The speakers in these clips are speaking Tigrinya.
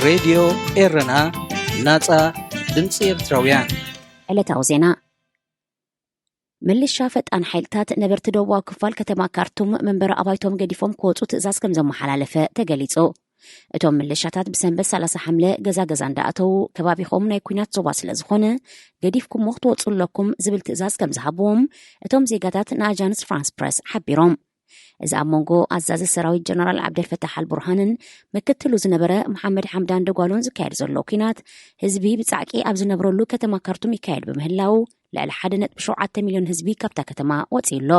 ሬድዮ ኤረና፣ ናጻ ድምጺ ኤርትራውያን። ዕለታዊ ዜና። ምልሻ ፈጣን ሓይልታት ነበርቲ ደቡባዊ ክፋል ከተማ ካርቱም መንበሪ ኣባይቶም ገዲፎም ክወጹ ትእዛዝ ከም ዘመሓላለፈ ተገሊጹ። እቶም ምልሻታት ብሰንበት ሰላሳ ሓምለ ገዛ ገዛ እንዳኣተዉ፣ ከባቢኹም ናይ ኲናት ዞባ ስለ ዝኾነ፣ ገዲፍኩሞ ክትወጹ ኣለኩም ዝብል ትእዛዝ ከም ዝሃብዎም እቶም ዜጋታት ንኣጃንስ ፍራንስ ፕረስ ሓቢሮም። እዚ ኣብ መንጎ ኣዛዚ ሰራዊት ጀነራል ዓብደልፈታሕ ኣልቡርሃንን ምክትሉ ዝነበረ መሓመድ ሓምዳን ደጓሎን ዝካየድ ዘሎ ኲናት፣ ህዝቢ ብጻዕቂ ኣብ ዝነብረሉ ከተማ ካርቱም ይካየድ ብምህላው፣ ልዕሊ ሓደ ነጥቢ ሸውዓተ ሚልዮን ህዝቢ ካብታ ከተማ ወጺኡ ኣሎ።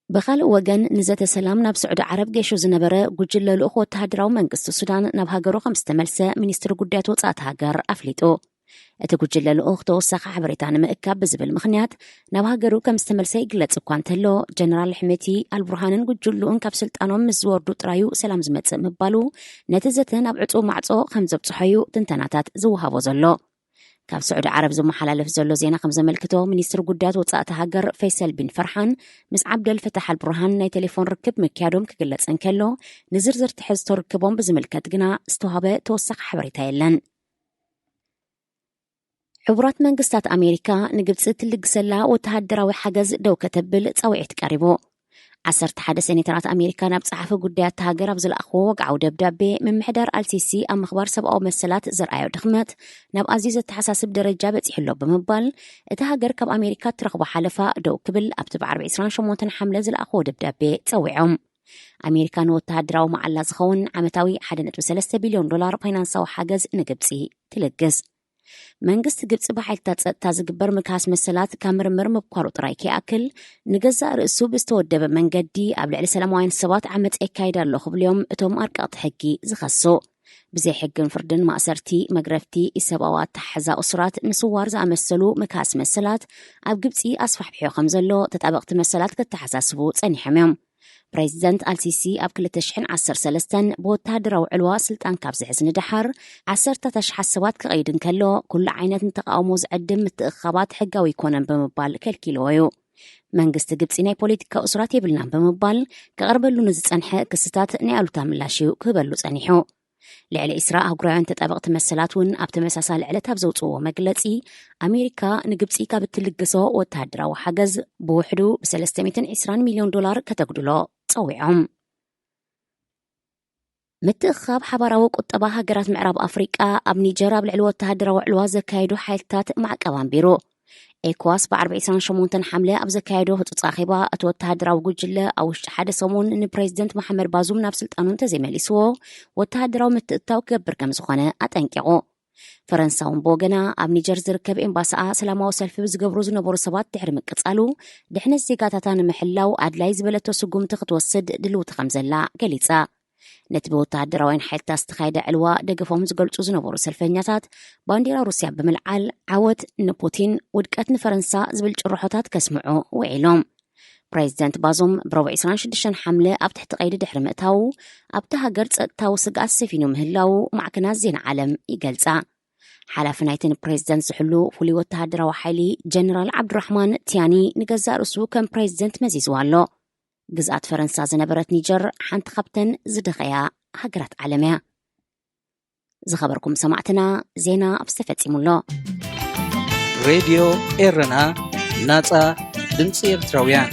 ብኻልእ ወገን፣ ንዘተ ሰላም ናብ ስዑዲ ዓረብ ገይሹ ዝነበረ ጉጅለ ልኡኽ ወተሃደራዊ መንግስቲ ሱዳን ናብ ሃገሩ ከም ዝተመልሰ ሚኒስትሪ ጉዳያት ወጻእቲ ሃገር ኣፍሊጡ። እቲ ጉጅለ ልኡኽ ተወሳኺ ሓበሬታ ንምእካብ ብዝብል ምኽንያት ናብ ሃገሩ ከም ዝተመልሰ ይግለጽ እኳ እንተሎ፣ ጀነራል ሕመቲ ኣልቡርሃንን ጉጅልኡን ካብ ስልጣኖም ምስ ዝወርዱ ጥራዩ ሰላም ዝመጽእ ምባሉ፣ ነቲ ዘተ ናብ ዕጹው ማዕጾ ከም ዘብጽሖ እዩ ትንተናታት ዝወሃቦ ዘሎ። ካብ ስዑዲ ዓረብ ዝመሓላለፍ ዘሎ ዜና ከም ዘመልክቶ፣ ሚኒስትሪ ጉዳያት ወጻእቲ ሃገር ፈይሰል ቢን ፈርሓን ምስ ዓብደል ፈታሕ ኣልቡርሃን ናይ ቴሌፎን ርክብ ምክያዶም ክግለጽ እንከሎ፣ ንዝርዝር ትሕዝቶ ርክቦም ብዝምልከት ግና ዝተዋህበ ተወሳኺ ሓበሬታ የለን። ሕቡራት መንግስታት ኣሜሪካ ንግብጺ ትልግሰላ ወተሃደራዊ ሓገዝ ደው ከተብል ጻውዒት ቀሪቡ። ዓሰርተ ሓደ ሴኔተራት ኣሜሪካ ናብ ጸሓፊ ጉዳያት ሃገር ኣብ ዝለኣኽዎ ወግዓዊ ደብዳቤ፣ ምምሕዳር ኣልሲሲ ኣብ ምኽባር ሰብኣዊ መሰላት ዘርኣዮ ድኽመት ናብ ኣዝዩ ዘተሓሳስብ ደረጃ በጺሑ ኣሎ ብምባል፣ እቲ ሃገር ካብ ኣሜሪካ እትረኽቦ ሓለፋ ደው ክብል ኣብቲ ብዓርቢ ዕስራን ሸሞንተን ሓምለ ዝለኣኽዎ ደብዳቤ ጸዊዖም። ኣሜሪካ ንወተሃደራዊ መዓላ ዝኸውን ዓመታዊ ሓደ ነጥቢ ሰለስተ ቢልዮን ዶላር ፋይናንሳዊ ሓገዝ ንግብጺ ትልግስ። መንግስቲ ግብጺ ብሓይልታት ጸጥታ ዝግበር ምክያስ መሰላት ካብ ምርምር ምብኳሩ ጥራይ ከይኣክል፣ ንገዛእ ርእሱ ብዝተወደበ መንገዲ ኣብ ልዕሊ ሰላማውያን ሰባት ዓመጽ የካይድ ኣሎ ክብሉ እዮም እቶም ኣርቀቕቲ ሕጊ ዝኸሱ። ብዘይ ሕግን ፍርድን ማእሰርቲ፣ መግረፍቲ፣ ኢሰብኣዊ ኣተሓሕዛ እሱራት፣ ምስዋር ዝኣመሰሉ ምክያስ መሰላት ኣብ ግብጺ ኣስፋሕፊሑ ከም ዘሎ ተጣበቕቲ መሰላት ከተሓሳስቡ ጸኒሖም እዮም። ፕሬዚደንት ኣልሲሲ ኣብ ክልተ ሽሕን ዓሰርተ ሰለስተን ብወተሃደራዊ ዕልዋ ስልጣን ካብ ዝሕዝ ንደሓር፣ ዓሰርታት ኣሽሓት ሰባት ክቐይድ እንከሎ፣ ኩሉ ዓይነት ንተቓውሞ ዝዕድም ምትእኽኻባት ሕጋዊ ኣይኮነን ብምባል ከልኪልዎ እዩ። መንግስቲ ግብጺ ናይ ፖለቲካ እሱራት የብልናን ብምባል ክቐርበሉ ንዝጸንሐ ክስታት ናይ ኣሉታ ምላሽ እዩ ክህበሉ ጸኒሑ። ልዕሊ ዕስራ ኣህጉራውያን ተጣበቕቲ መሰላት እውን ኣብ ተመሳሳሊ ዕለት ኣብ ዘውፅዎ መግለፂ፣ ኣሜሪካ ንግብፂ ካብ እትልግሶ ወተሃደራዊ ሓገዝ ብውሕዱ ብ ሰለስተ ሚእትን ዕስራን ሚልዮን ዶላር ከተጉድሎ ፀዊዖም። ምትእኽኻብ ሓባራዊ ቁጠባ ሃገራት ምዕራብ ኣፍሪቃ ኣብ ኒጀር ኣብ ልዕሊ ወተሃደራዊ ዕልዋ ዘካየዱ ሓይልታት ማዕቀብ ኣንቢሩ። ኤኮዋስ ብዓርቢ ዕስራን ሸሞንተን ሓምለ ኣብ ዘካየዶ ህጹጽ ኣኼባ፣ እቲ ወተሃደራዊ ጉጅለ ኣብ ውሽጢ ሓደ ሰሙን ንፕሬዚደንት መሓመድ ባዙም ናብ ስልጣኑ እንተዘይመሊስዎ፣ ወተሃደራዊ ምትእትታው ክገብር ከም ዝኾነ ኣጠንቂቑ። ፈረንሳ እውን ብወገና፣ ኣብ ኒጀር ዝርከብ ኤምባሲኣ ሰላማዊ ሰልፊ ብዝገብሩ ዝነበሩ ሰባት ድሕሪ ምቅጻሉ፣ ድሕነት ዜጋታታ ንምሕላው ኣድላይ ዝበለቶ ስጉምቲ ክትወስድ ድልውቲ ከም ዘላ ገሊጻ። ነቲ ብወተሃደራውያን ሓይልታት ዝተኻየደ ዕልዋ ደገፎም ዝገልጹ ዝነበሩ ሰልፈኛታት፣ ባንዲራ ሩስያ ብምልዓል፣ ዓወት ንፑቲን፣ ውድቀት ንፈረንሳ ዝብል ጭርሖታት ከስምዑ ውዒሎም። ፕሬዚደንት ባዙም ብረቡዕ ዕስራን ሽዱሽተን ሓምለ ኣብ ትሕቲ ቀይዲ ድሕሪ ምእታዉ፣ ኣብቲ ሃገር ጸጥታዊ ስግኣት ሰፊኑ ምህላዉ ማዕከናት ዜና ዓለም ይገልጻ። ሓላፊ ናይቲ ንፕሬዚደንት ዝሕሉ ፍሉይ ወተሃደራዊ ሓይሊ ጀነራል ዓብዱራሕማን ቲያኒ ንገዛእ ርእሱ ከም ፕሬዚደንት መዚዝዋ ኣሎ። ግዝኣት ፈረንሳ ዝነበረት ኒጀር ሓንቲ ካብተን ዝደኸያ ሃገራት ዓለም እያ። ዝኸበርኩም ሰማዕትና፣ ዜና ኣብዚ ተፈጺሙ ኣሎ። ሬድዮ ኤረና፣ ናጻ ድምጺ ኤርትራውያን።